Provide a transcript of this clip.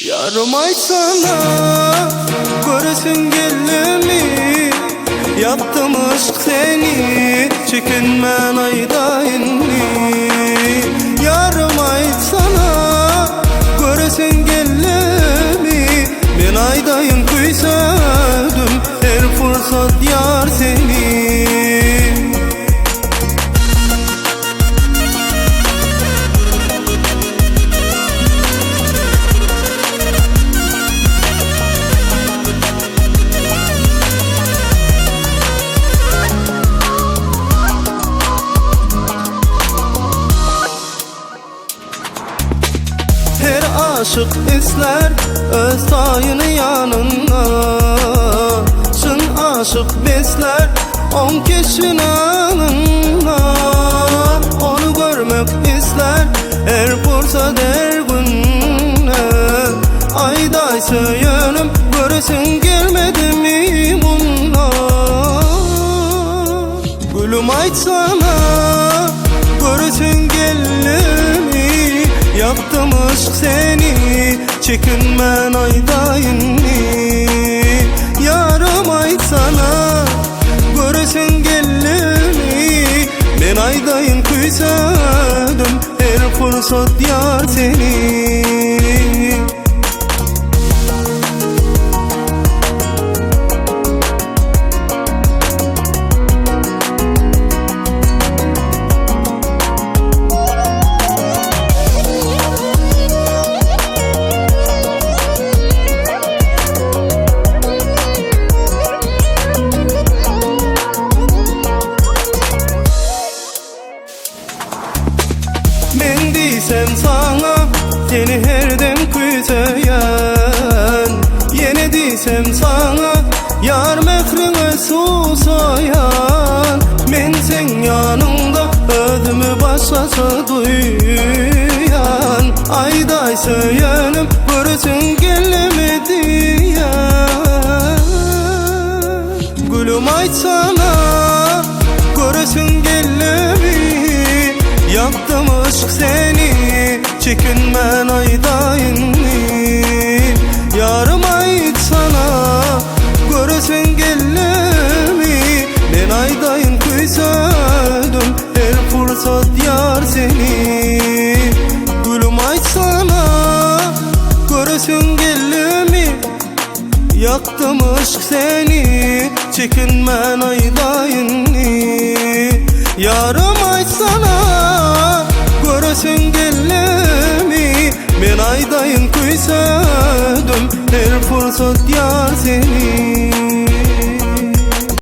Ýarym aýtsana, göresiň geldimi? Ýakdym yşk seni, çekinmän aýdaý indi. Ýarym aýtsana, göresiň geldimi? Men aýdaýyn küýsedim her pursat ýar seni. Her aşyk islär öz taýyny ýanynda, Çyn aşyk beslär oň keşbini aňynda. Ony görmek islär her pursat her günde, Aýdaý söýenim göresiň gelmedimi munda? Gülüm aýtsana, göresiň geldimi? Ýakdym yşk seni, çekinmän aýdaý indi. Ýarym aýtsana, göresiň geldimi? Men aýdaýyn küýsedim her pursat ýar seni. Men diýsem saňa seni her dem küýseýän, Ýene diýsem saňa ýar mähriňe susaýan. Men seň ýanyňda özümi başgaça duýýan, Aýdaý söýenim göresiň geldimi diýýän. Gülüm aýtsana, göresiň geldimi? Ýakdym yşk seni, çekinmän aýdaý indi. Ýarym aýtsana, göresiň geldimi? Men aýdaýyn küýsedim her pursat ýar seni. Gülüm aýtsana, göresiň geldimi? Ýakdym yşk seni, çekinmän aýdaý indi. Ýarym aýtsana, göresiň geldimi? Men aýdaýyn küýsedim her pursat ýar seni.